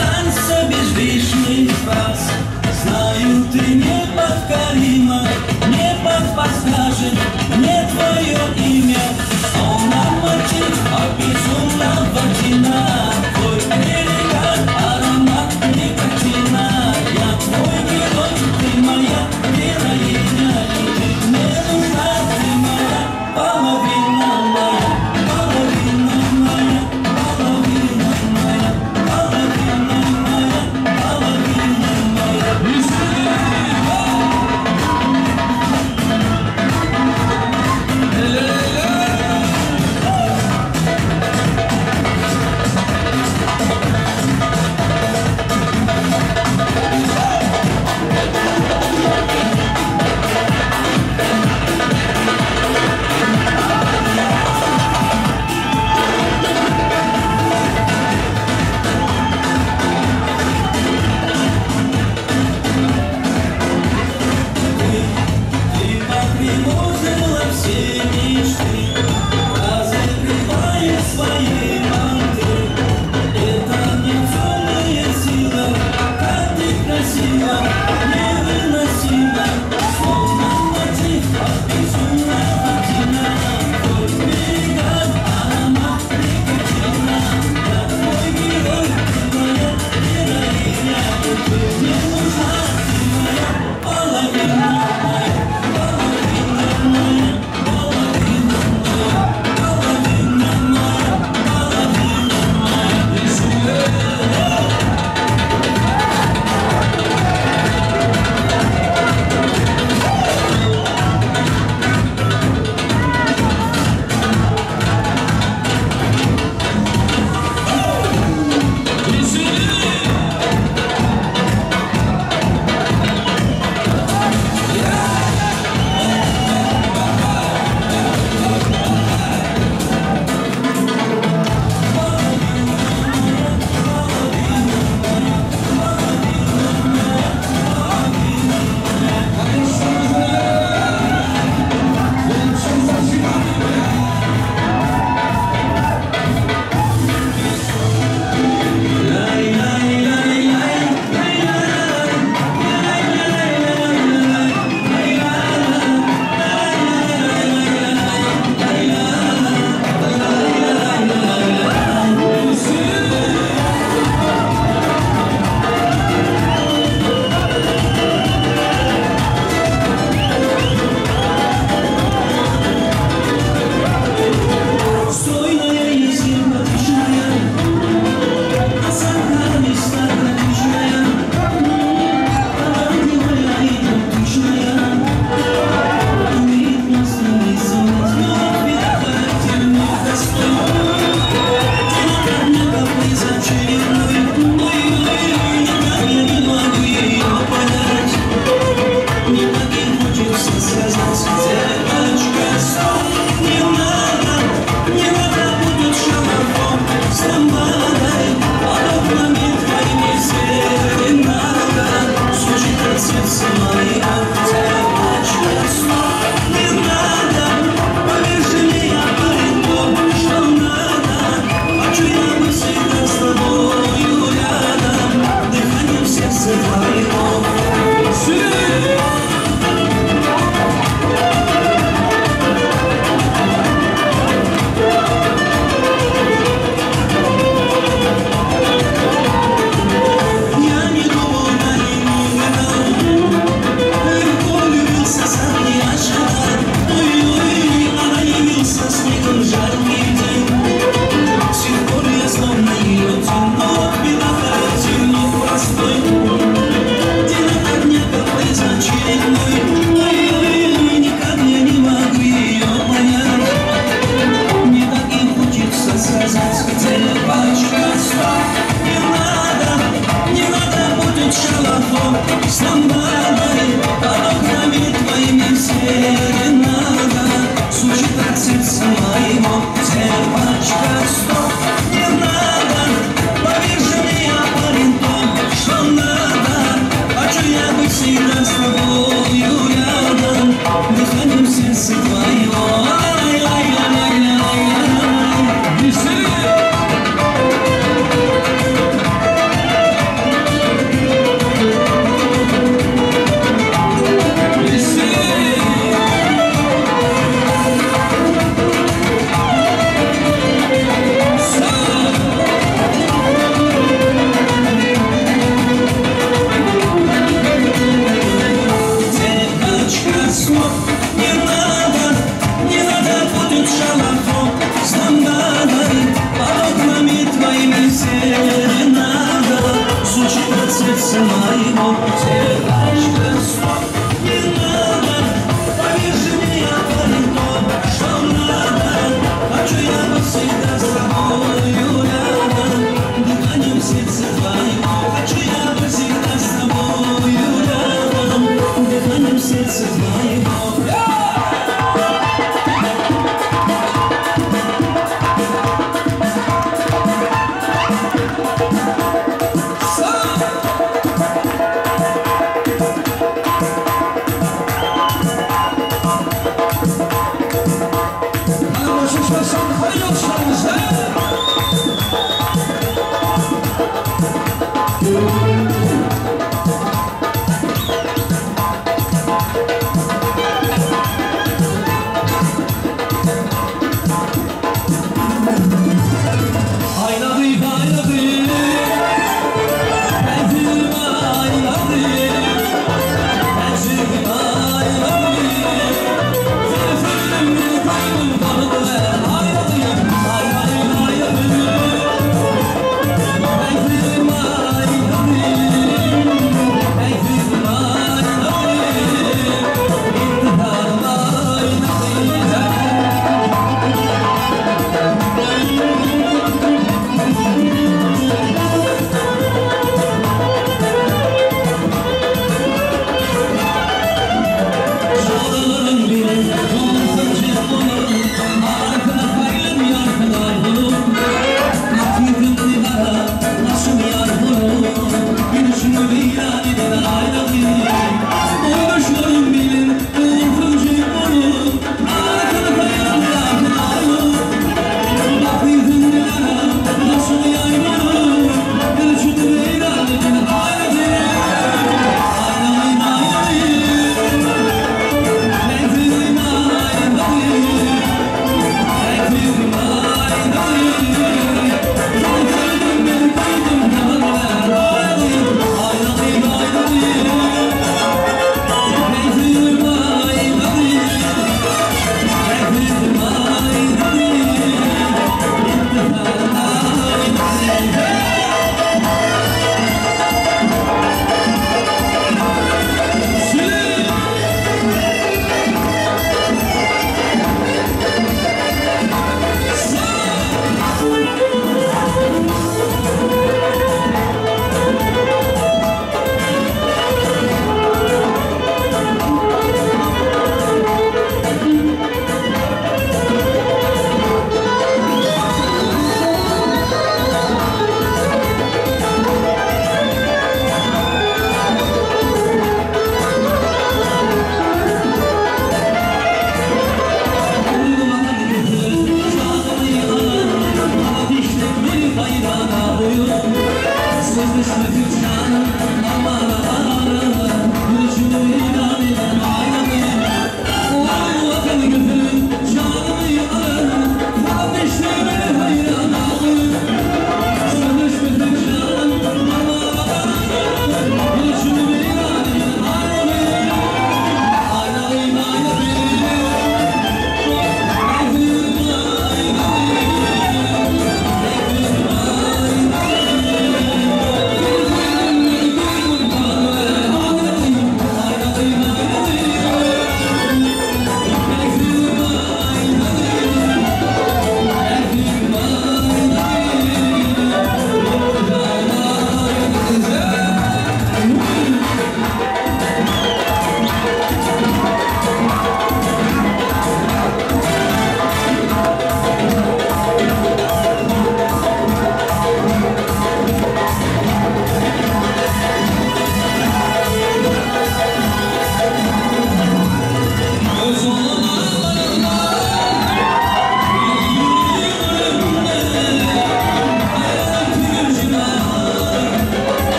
Останься без лишних фраз. Знаю, ты неподкорима, небо подскажет мне твое имя. Словно мотив от безумного кино. Твой берега, аромат никотина. Я твой герой, ты моя героиня. И ты мне нужна, ты моя половина моя. Половина моя, половина моя, половина моя, половина моя. Ты потревожила все мечты, разогревая свои манты. Это не темная сила, как ты красива, невыносимо. Словно мотив от безумного кино. Твой берега, аромат никотина. Я твой герой, ты моя героиня. И ты мне нужна, ты моя половина моя. Половина моя, половина моя, половина моя, половина моя. Стройная и симпатичная, осанка аристократичная, правдивая и тактичная, умеет нас нарисовать, но беда характер непростой. День каприз очередной, ой-ой-ой, никак я не могу ее понять. Мне так и хочется сказать, девочка, стоп, не надо. Не надо будет шалахом с ламбадой, под окнами твоими серенада звучит от сердца моего. Девочка, стоп, не надо, поверь же мне, я парень тот, что надо. Хочу я быть всегда с тобою рядом, дыханием сердца твоего. Я не думал, да и не гадал, легко влюбился, сам не ожидал. Ой-ой, она явился снегом жаркий день. С тех пор я словно ее тень, но беда характер непростой. День ото дня каприз очередной. Ой-ой-ой, никак я не могу ее понять. Мне так и хочется сказать, девочка, стоп, не надо, не надо будет шалахом с ламбадой, под окнами твоими серенада звучит от сердца моего. Девочка, стоп, не надо, поверь же мне, я парень тот, что надо. Хочу я быть всегда с тобою рядом, дыханием сердца твоего. Ай-ай-ай-ай-ай-ай. Веселее! сердца моего. Девочка, стоп, не надо, поверь же мне, я парень тот, что надо. Хочу я быть всегда с тобою рядом, дыханием сердца твоего. Хочу я быть всегда с тобою рядом, дыханием сердца твоего.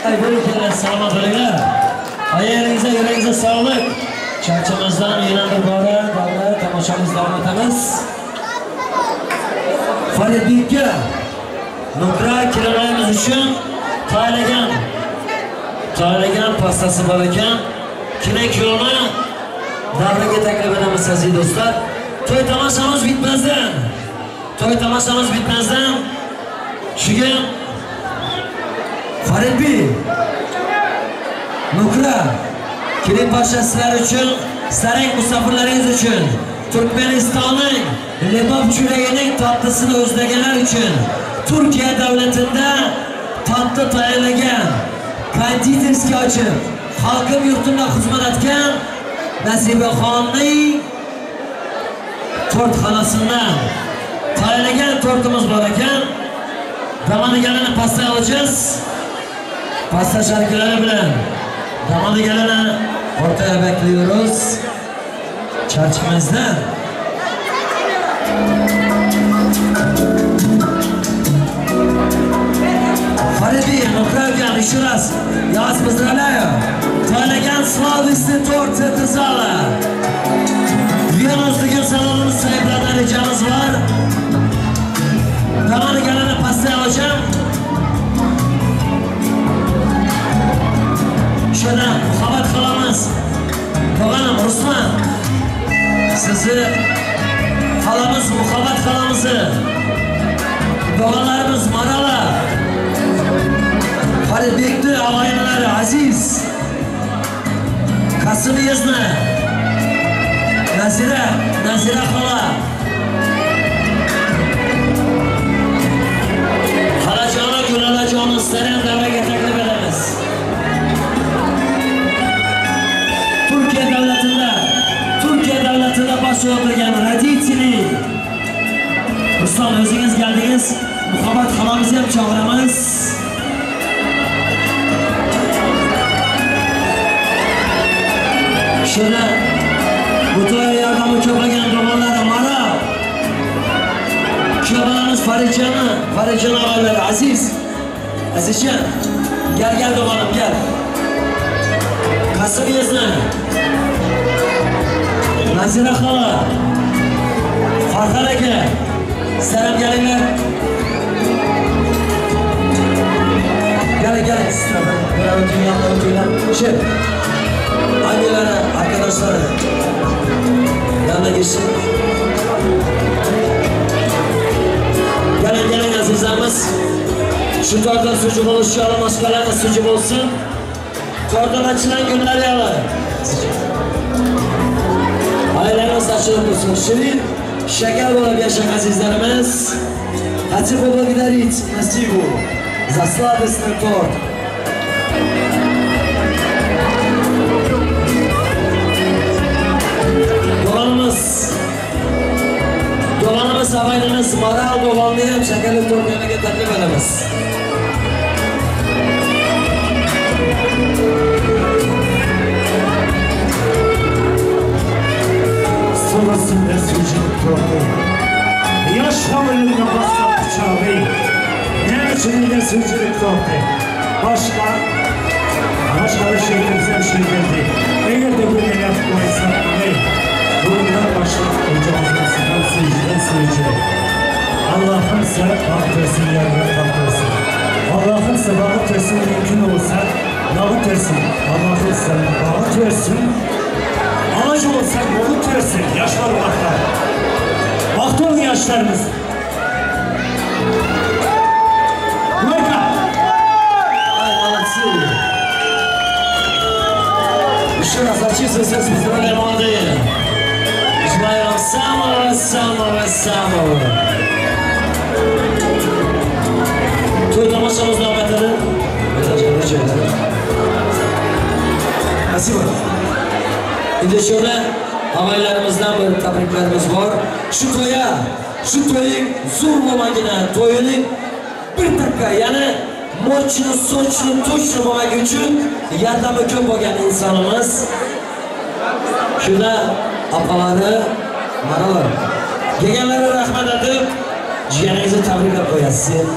Ay buyurun, salomat bo'linglar. Ayağınıza, yüreğinize sağlık. Çarşımızdan yine bir bora davra tomoshamizni davom etamiz. Faridbekka Nukra kelinlarimiz uchun tayyorlagan pastasi bor ekan. Kelin kuyovni davraga taklif etamiz aziz do'stlar. To'y tomoshamiz bitmazdan shuga Faridbek Nukra kelin pasha sizlar uchun, sizlarning musofirlaringiz uchun, Turkmanistonning Lebop cho'lagining tatlisini o'zlaganlar uchun Turkiya davlatida tatlı tayyorlagan, konditerskiy ochib, xalqim yurtimda xizmat etgan Nasibaxonning tortxonasidan tayyorlagan tortimiz bor ekan. Damadiganini pasta olacağız. Pasta şarkıları bilen damadiganini ortaya bekliyoruz. Çarşımızda. Faridbek Nukra еще раз я вас поздравляю. Tayyorlagan сладостный торт центр зала. Venus degan salonimiz sahiplaridan ricamiz var. Damadiganini pastaya alacağım. Şöyle muhabbat xolamiz, tog'anim Ruslan, sizi xolamiz, muhabbat xolamizni, tog'alarimiz Marala, Faridbekni og'aynilari Aziz, Qasim yezni, Nazira, Nazira xola, xolajoni, Gulalajonini sizlarni ham davraga taklif etamiz. Turkiya davlatida bosh o'tirgan родители Ruslan, o'zingiz keldingiz. Muhabbat xolamizni ham chaqiramiz. Shuni bu to'yga yordami ko'plagan do'konlari Mara, kuyovlarimiz Faridjonni, Faridjon og'aylari Aziz, Azizjon, gel gel do'konim gel. Qasim yezni, Nazira xola, Farhad aka, sizlar ham kelinglar. Gelin gelin sizlar. Buraya o'tinglar, o'tinglar. Şey, annelere, arkadaşları yanına geçin. Gelin gelin azizlerimiz. Şu tortdan sucuk olsun, şu alamaskalarla sucuk olsun. Tortdan açılan günler yalan. Ailelerimiz açılıp dursun. Şirin, şeker bo'lib yashang azizlarimiz. Хочу поблагодарить Насибу за сладостный торт. Doğanımız, ağaynimiz Maral Doğanlı'yı ham shakarli tort yemaga taklif etamiz. Sonrasında suyuculuk tortu. Yaş hamurluğuna bassan bıçağı. Ne için de suyuculuk tortu? Başka bir şey kimse şey geldi. Eğer de bu neler koysak ne? Bundan başka ocağımızdan suyucudan suyuculuk. Allah'ım sen baht versin, yarına baht versin. Allah'ım sen baht versin, mümkün olsa nağıt versin. Allah'ım sen baht versin. Anacı olsak bulut versin, yaşlar bahtlar. Bahtı olun yaşlarımız. Harika. Ay, молодцы. Еще раз от чистого сердца поздравляю, молодые. Желаю вам самого-самого-самого. To'y tomoshamiz davom etadi. Спасибо. Endi shunda og'aylarimizdan bir tabriklarimiz bor. Shu to'ya, shu to'ying zo'r bo'lmagina, to'yining bir takka, ya'ni mochni, sochni, to'chni bo'lmagi uchun yordami ko'p bo'lgan insonimiz. Shunda opalari, maralar, kelganlarga rahmat aytib, jiyaningizni tabriklab qo'yasiz.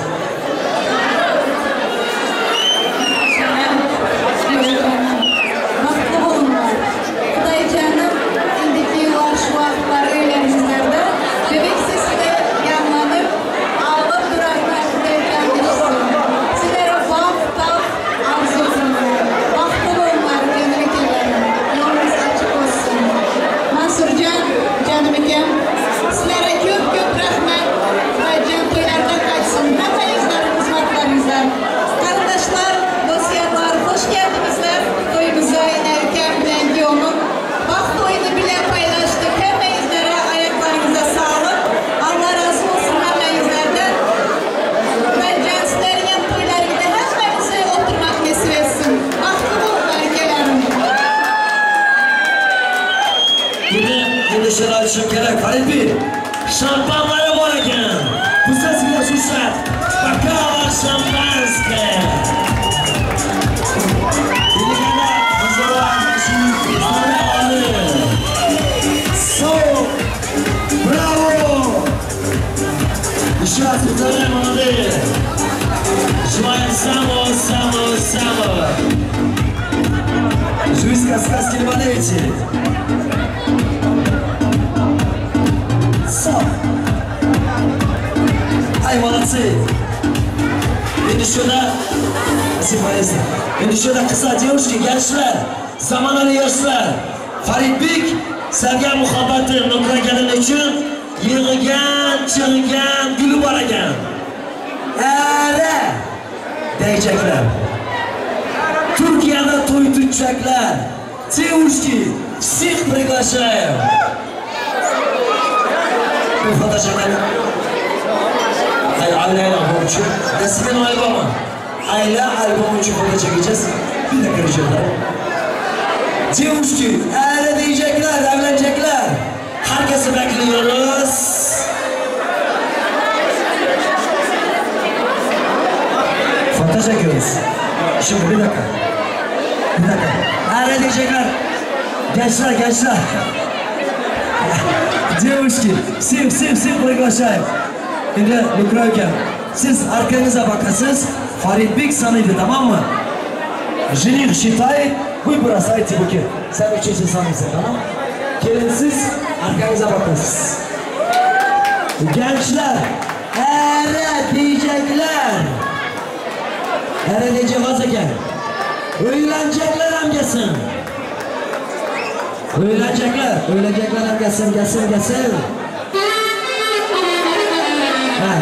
Aytishim kerak, Faridbek, шампанлari bor ekan. Пускай всегда слушают. Бокалы шампанское. Браво! Еще раз поздравляем, молодые! Желаем самого-самого-самого! Жизнь сказки болейте! Сам! Ай, молодцы! Endi shunda, endi shunda qizlar, девушки, gençler, zamonaviy yoshlar, Faridbek sizlarga muhabbati nuqraganim uchun yig'igan, chig'igan guli bor ekan. Ara deyacaklar. Turkiyada to'y tutacaklar. Девушки, всех приглашаем. Bu fotochaklar. Ay, aile albüm için. Nasibin albümü. Aile albüm için foto çekeceğiz. Bir dakika rica ederim. Девушки, öyle diyecekler, evlenecekler. Herkesi bekliyoruz. Foto çekiyoruz. Şimdi bir dakika. Bir dakika. Öyle diyecekler. Gençler, gençler. Девушки, всех, всех, всех приглашаем. Endi Nukra aka, siz arkanıza bakasız, Faridbek sanıydı, tamam mı? Жених считает, вы бросаете букет. Sen üçüncü sanıysın, tamam mı? Gelin siz arkanıza bakasız. Gençler, ere diyecekler. Ere diyecek az eken. Öğlenecekler hem gelsin. Öğlenecekler, öğlenecekler hem gelsin, gelsin, gelsin. Ha.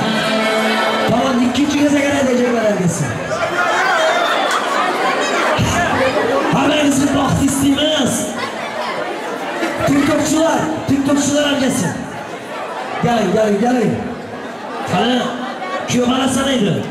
Tamam, ikinci kez ere diyecekler hem gelsin. Haberinizi baxt isteymiz. TikTokçular, TikTokçular hem gelsin. Gelin, gelin, gelin. Qani, kuyovxona sanaydi.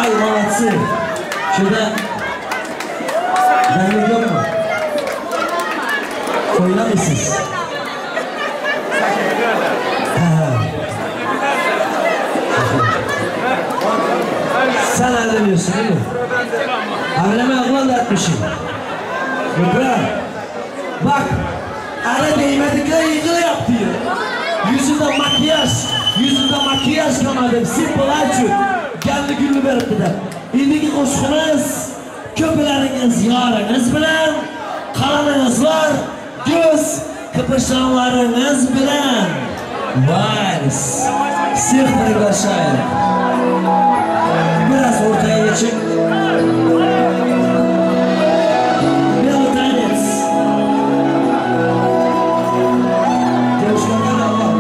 Ay, молодцы. Şurada benlik yok mu? Oynamışsınız. Sen evleniyorsun değil mi? Evlenme ablan da etmişim. Nukra. Bak, ara değmedikleri yıkılı yap diyor. Yüzünde makyaj, yüzünde makyaj kalmadı. Simple açık. Geldi gülü verip gider. İndiki qo'shig'imiz ko'plaringiz yoringiz bilan, qalaningizlar göz kıpırşanlarınız bilan. Vals. Всех приглашаю. Biraz ortaya geçin. Белый танец. Девушка, Allah.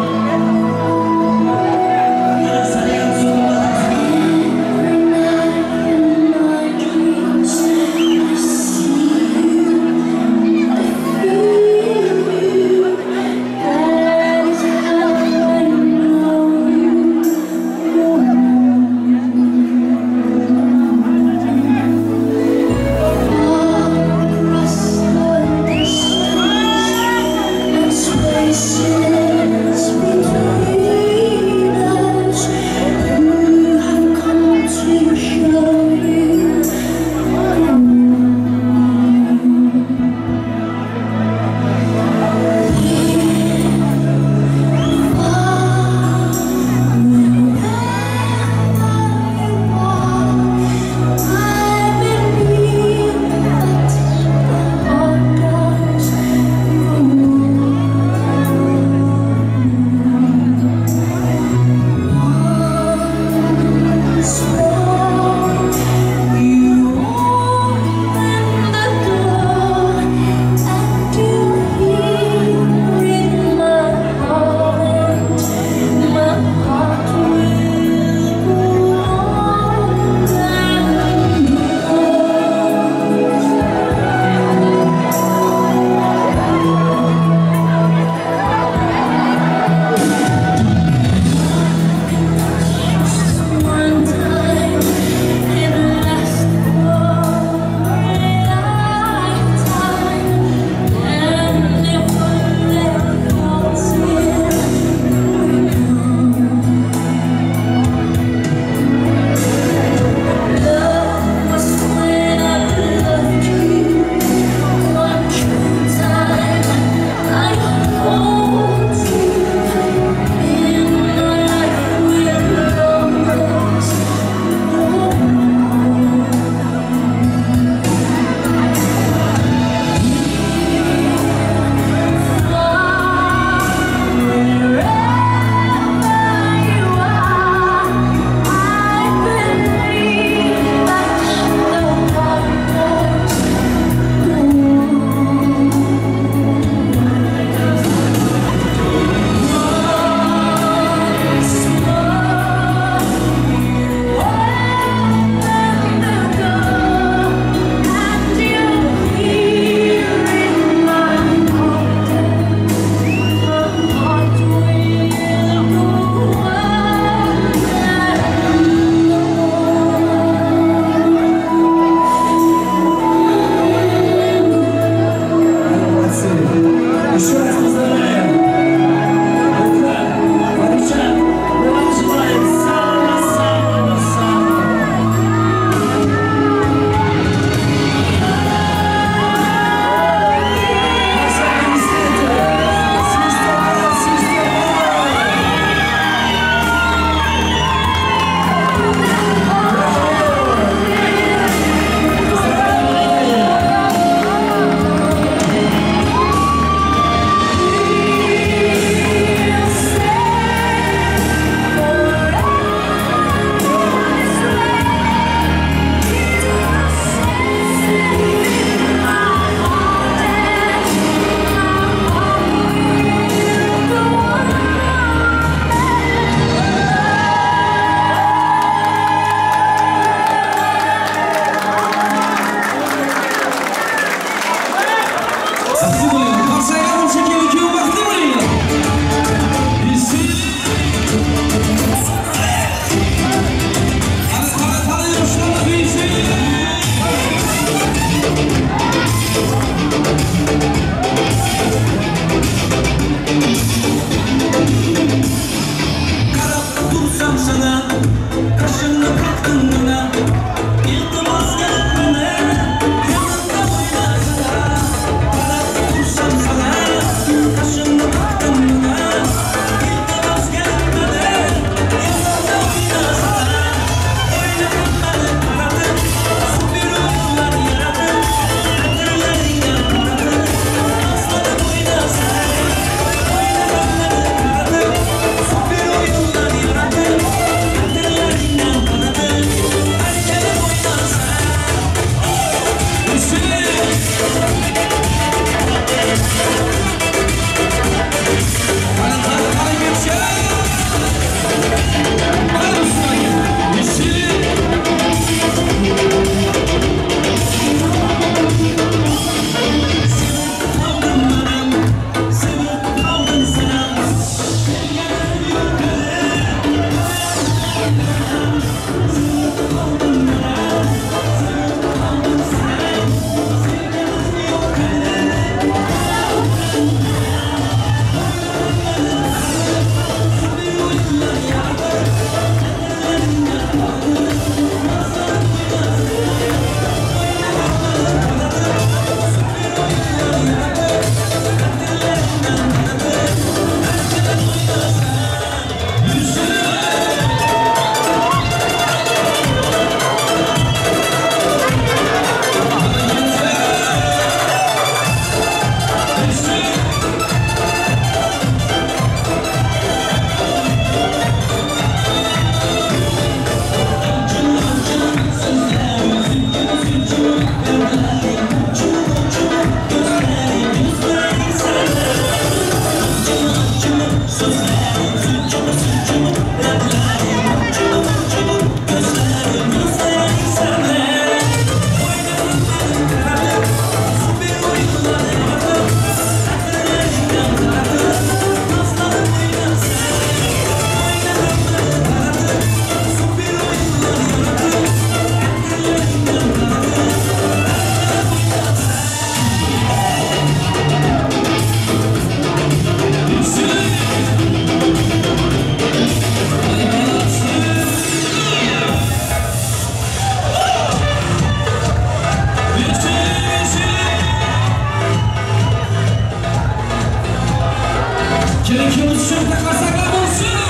Keling, uchun qarsaklar bo'lsin.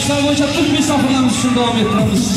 Ishlar bo'yicha tub misofirlarimiz uchun davom ettiramiz.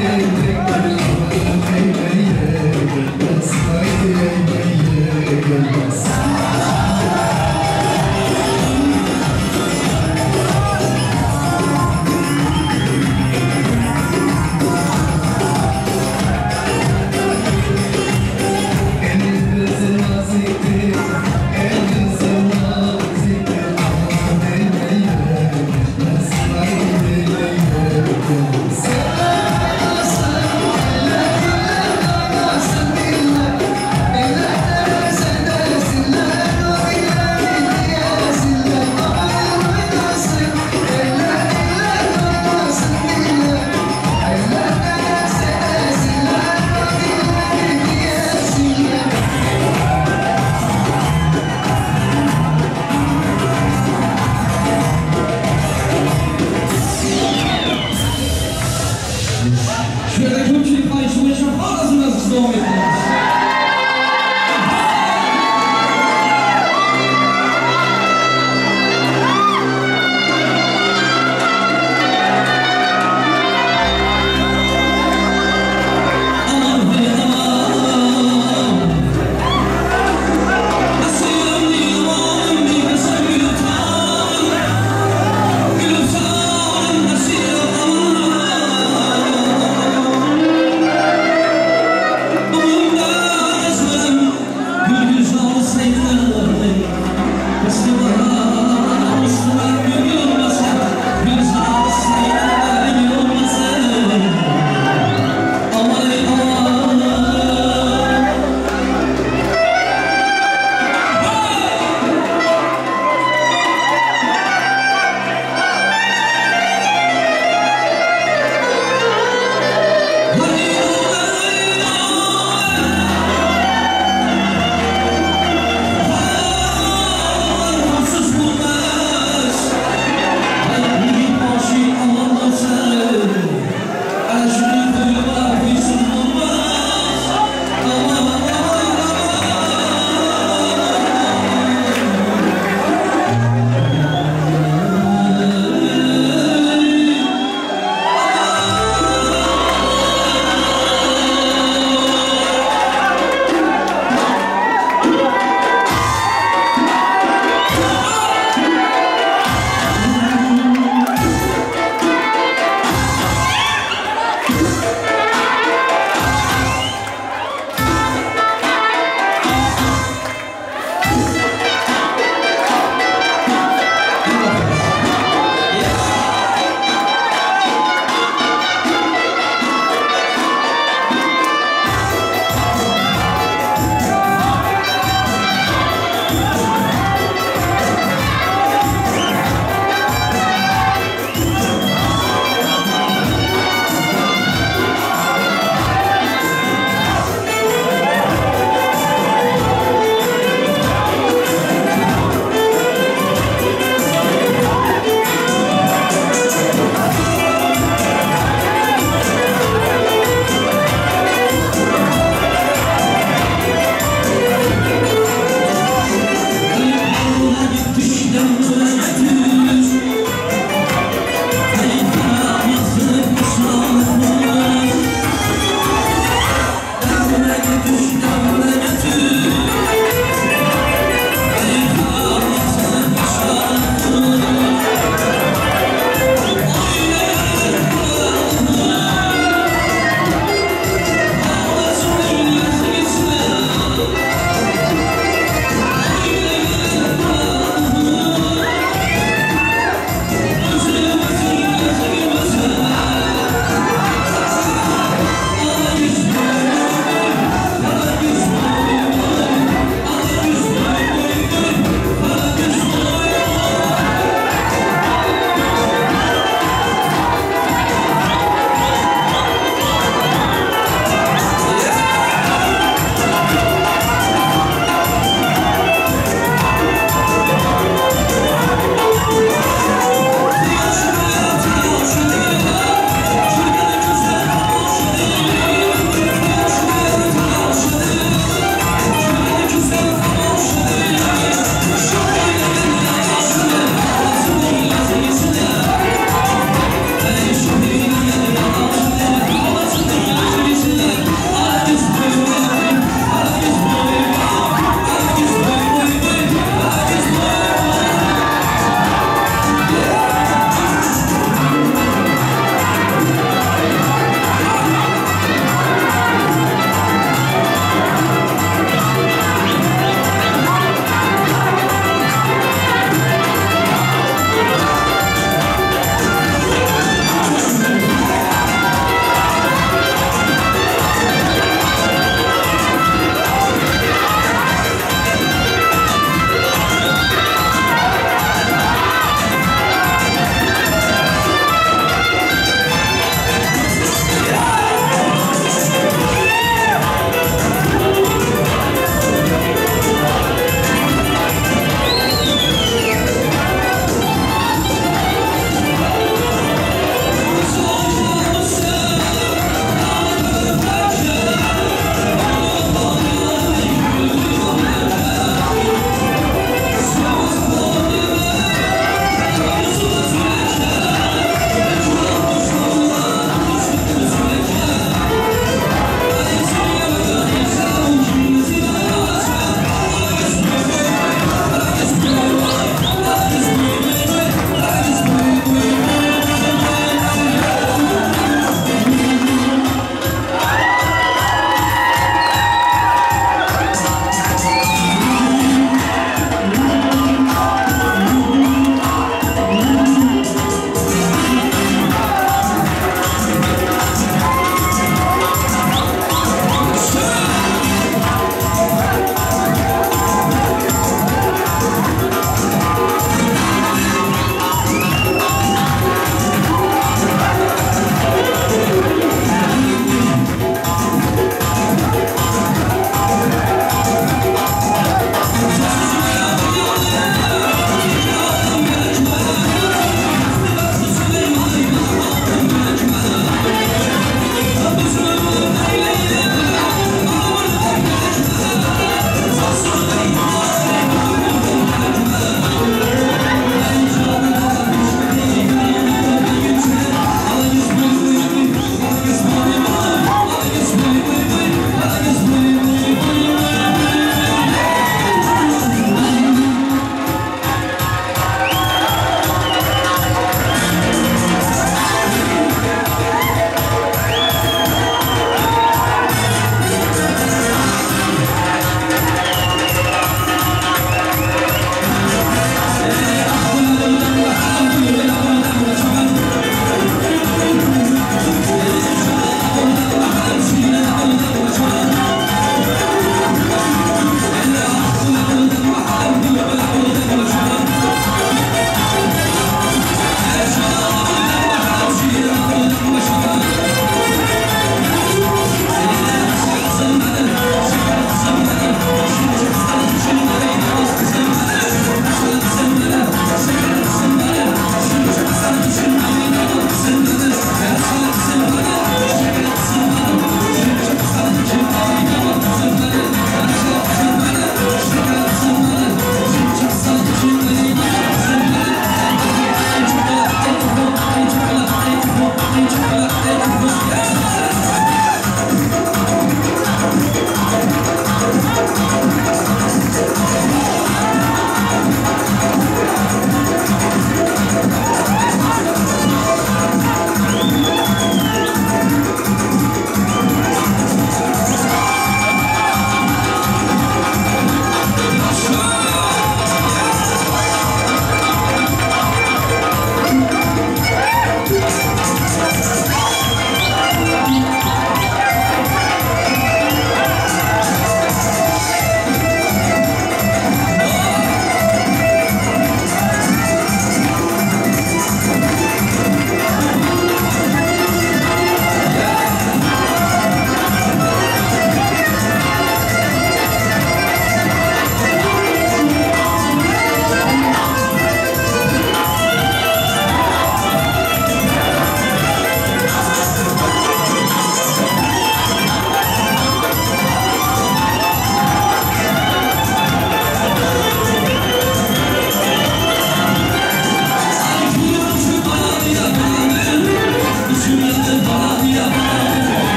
Aman.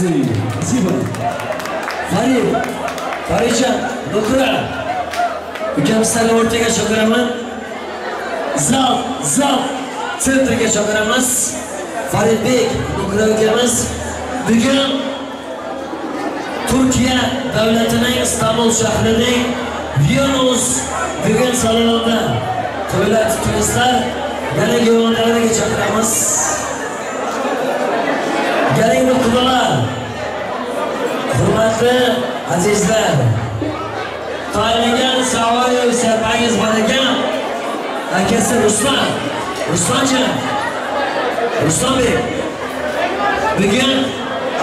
Молодцы. Спасибо. Farid, Faridjon, Nukra. Ukam sizlarni o'rtaga chaqiraman. Zal, zal sentrga chaqiramiz. Faridbek, Nukra ukamiz bugun Turkiya davlatining Istanbul shahrining Yunus bugun salonida to'ylar tutingizlar. Yana guvonlarga chaqiramiz. Keling nuqtalar. Hurmatli azizlar, tayinlangan savoy serpangiz bor ekan. Akasi Ruslan, Ruslanjon, Ruslanbek bugun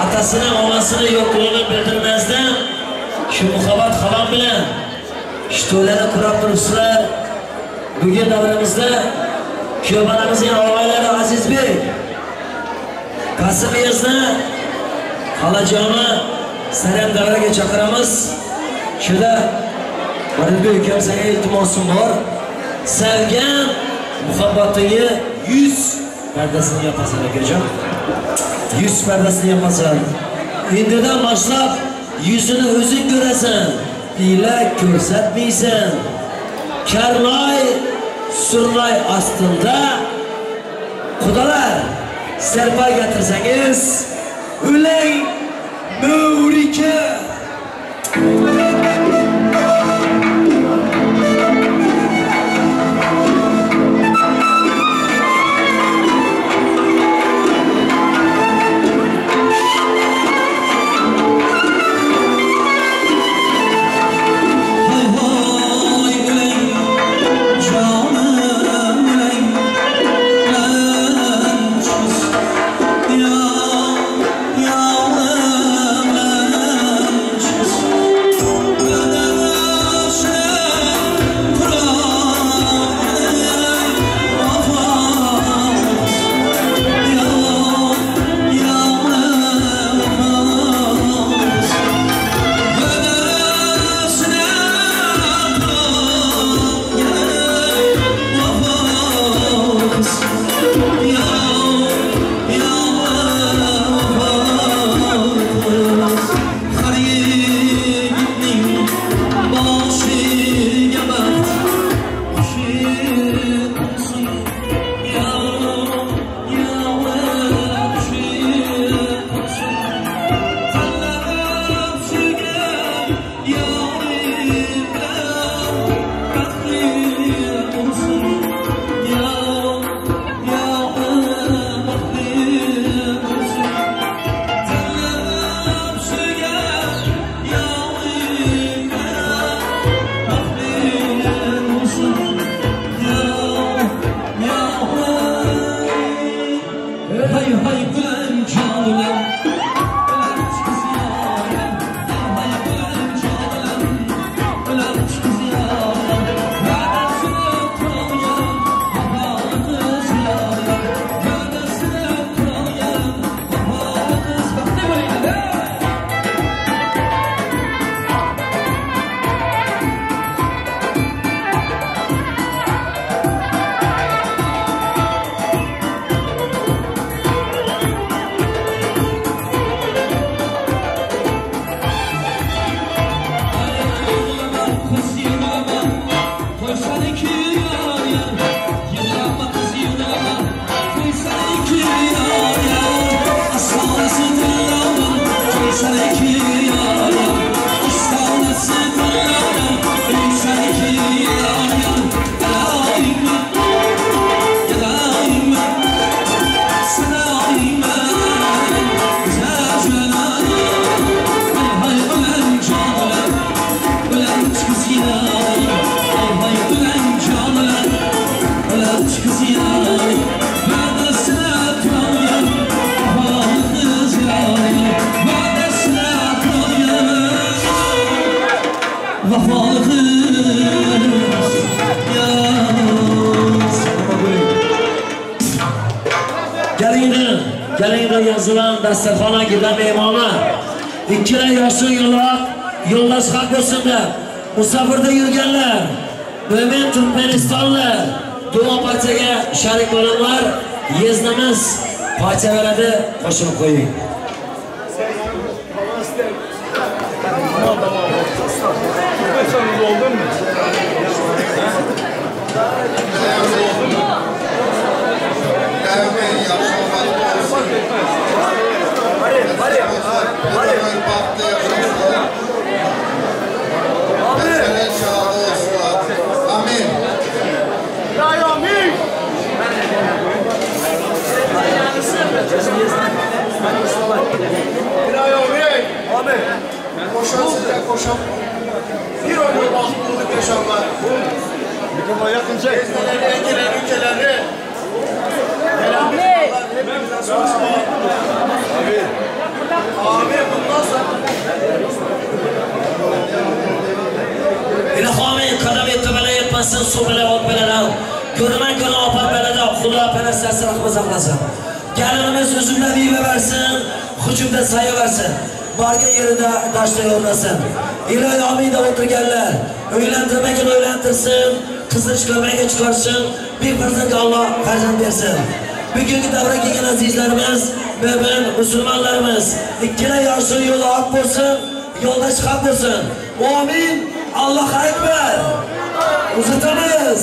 atasini, onasini yo'qligini bildirmasdan shu muhabbat xolam bilan shu to'ylarni qurab turibsizlar. Bugun davramizda kuyovbolamizning og'aylari Azizbek, Qasimizni xolajoni Saram davraga chaqiramiz. Shuda Faridbek ukam senga iltimosim bor. Sevgan muhabbatingni 100 pardasini yopasan akajon. 100 pardasini yopasan. Endidan boshlab yuzini o'zing ko'rasan, ila ko'rsatmaysan. Karloy surnoy ostida xudolar serpay getirsangiz ulang Nurika. Yazılan dasturxona giden mehmonlar, ikkilar yoshli yo'loq yo'ldosh haq bo'lsinlar. Musofirda yurganlar, mo'min Turkmanistonlar, duo parchaga sharik bo'lanlar, yeznamiz parcha beradi, qo'shib qo'ying. Koşan bir ömür bahtlı yaşarlar. Mikrofona yakın çek. Teyzeleri, engeleri, ülkeleri. Gelen bir hepimizden sonra. Abi. Abi bundan sonra. İlhami kadam etti bela yetmesin, su bela ot bela. Görünen köne afat belada, Xudo panasasi rahmat saqlasin. Gelinimiz üzümde meyve versin, hücumda saya versin. Barga yerida taşta yo'llasin. Iloy amin deb o'tirganlar, uylantirmagin uylantirsin, qizni chiqarmagin chiqarsin, bir farzandga Alloh farzand bersin. Bugungi davra kelgan azizlarimiz, mo'min musulmonlarimiz, ikkala yoshli yo'li oq bo'lsin, yo'lda chiqab bo'lsin. Amin. Allohu akbar. Uzatamiz.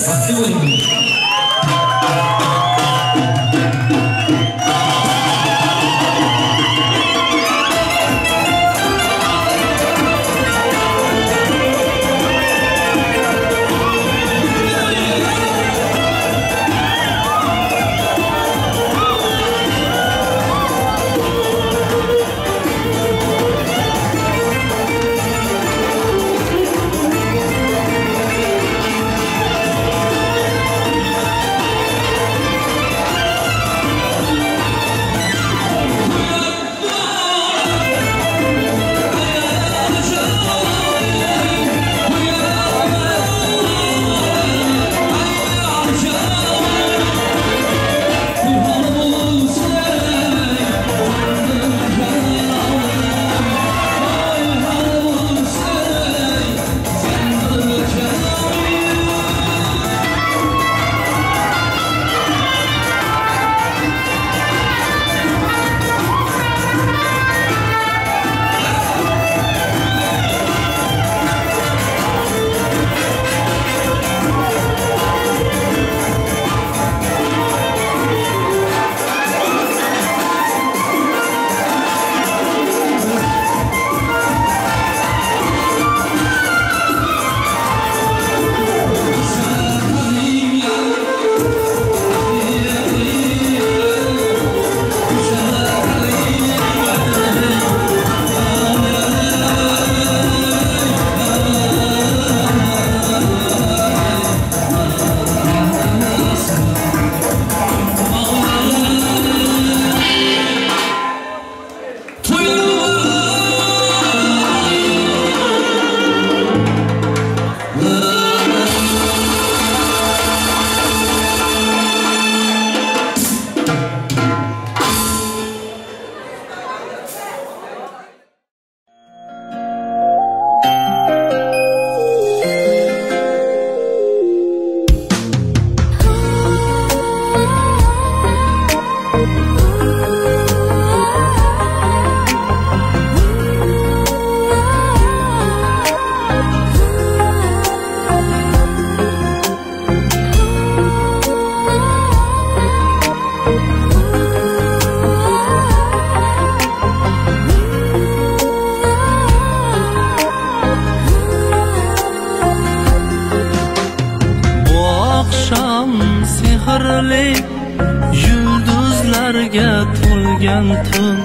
Yulduzlarga to'lgan tun,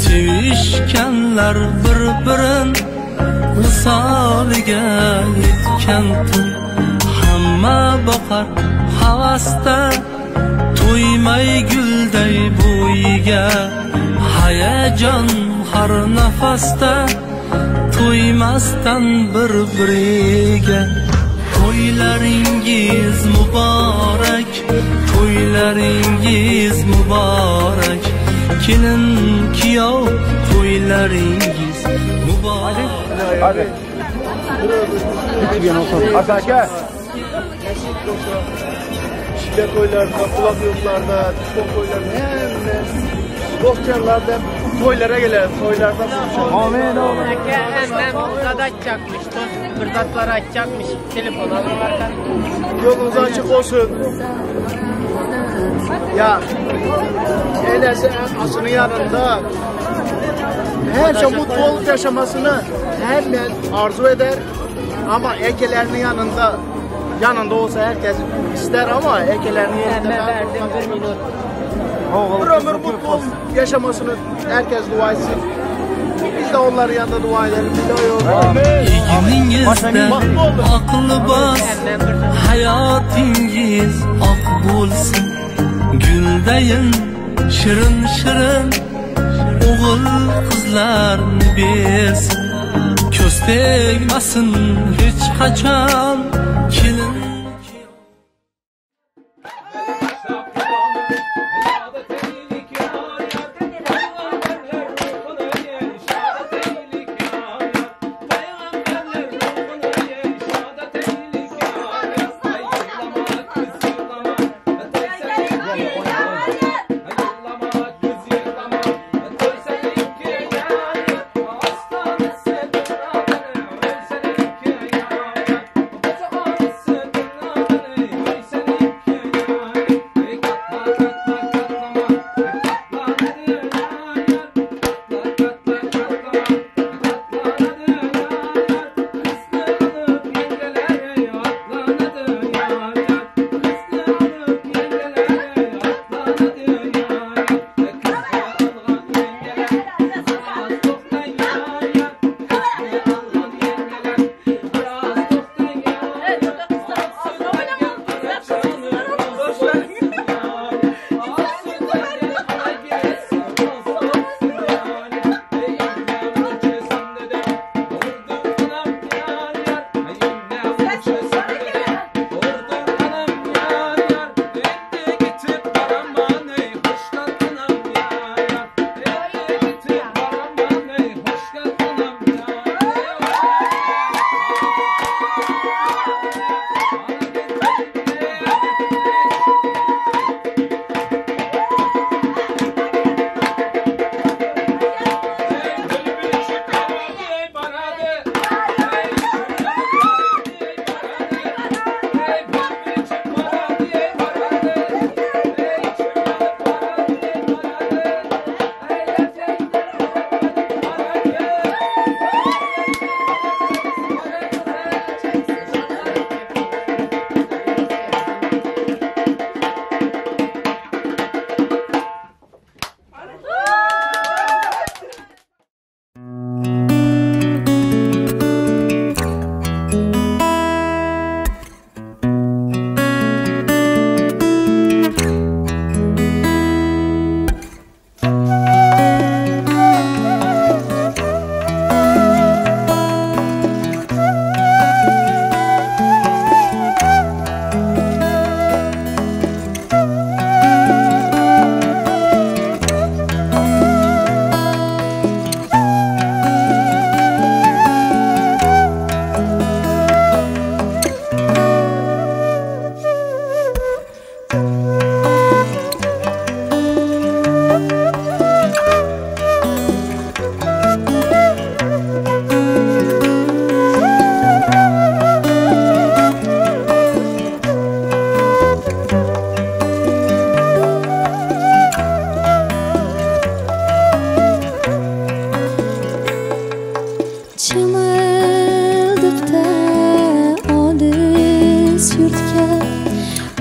sevishganlar bir-birin visoliga yetgan tun. Hamma boqar havasda, to'ymay gulday bo'yiga, hayajon har nafasda, to'ymasdan bir-biriga. To'ylaringiz muborak, to'ylaringiz muborak, kelin kuyov to'ylaringiz muborak. Hadi. Hadi. Şile toylarında, kulak yollarda, disko toylarında, dost yerlerde Toylara gelelim, toylarda buluşalım. Amin, amin. Hemen açacakmış, fırsatları açacakmış, telefon alırlar. Yolunuz açık olsun. Ya, öyleyse asının yanında her şey mutlu olup yaşamasını hemen arzu eder. Ama ekelerinin yanında olsa herkes ister ama ekelerinin yerinde ben bir ömür mutlu olup yaşamasını herkes dua etsin. Biz de onların yanında dua edelim. Egningizda oq libos, hayotingiz oq bo'lsin. Guldayin shirin shirin o'g'il qizlarni bersin. Ko'z tegmasin hech qachon kelin.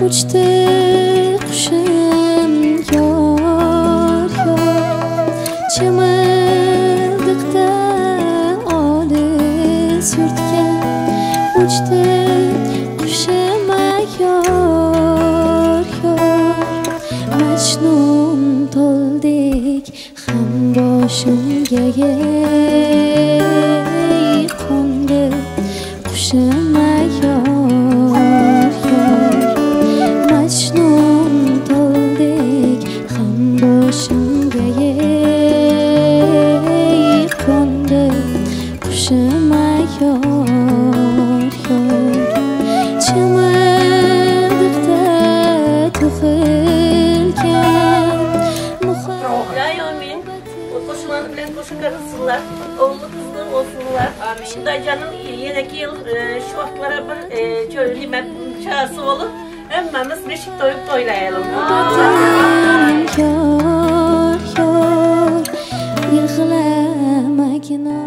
Uçtu kuşum yar yar, Chimildiqda olis yurtga uchdi qushim yor yor. Majnun to'ldik ham boshimga ey qo'ndi qushim yor yor. Majnun to'ldik ham boshimga ey qo'ndi qushim yor yor. Chimildiqda tug'ilgan La yomin. Qoşulanı bilen qoşa karılsınlar. Oğlu kızlı olsunlar. Amin. Dayıcanın yeneki yıl şu vaxtlara bir çöylü çağısı olup hemmemiz beşik doyup toylayalım. Yor, yor, yig'lamagina.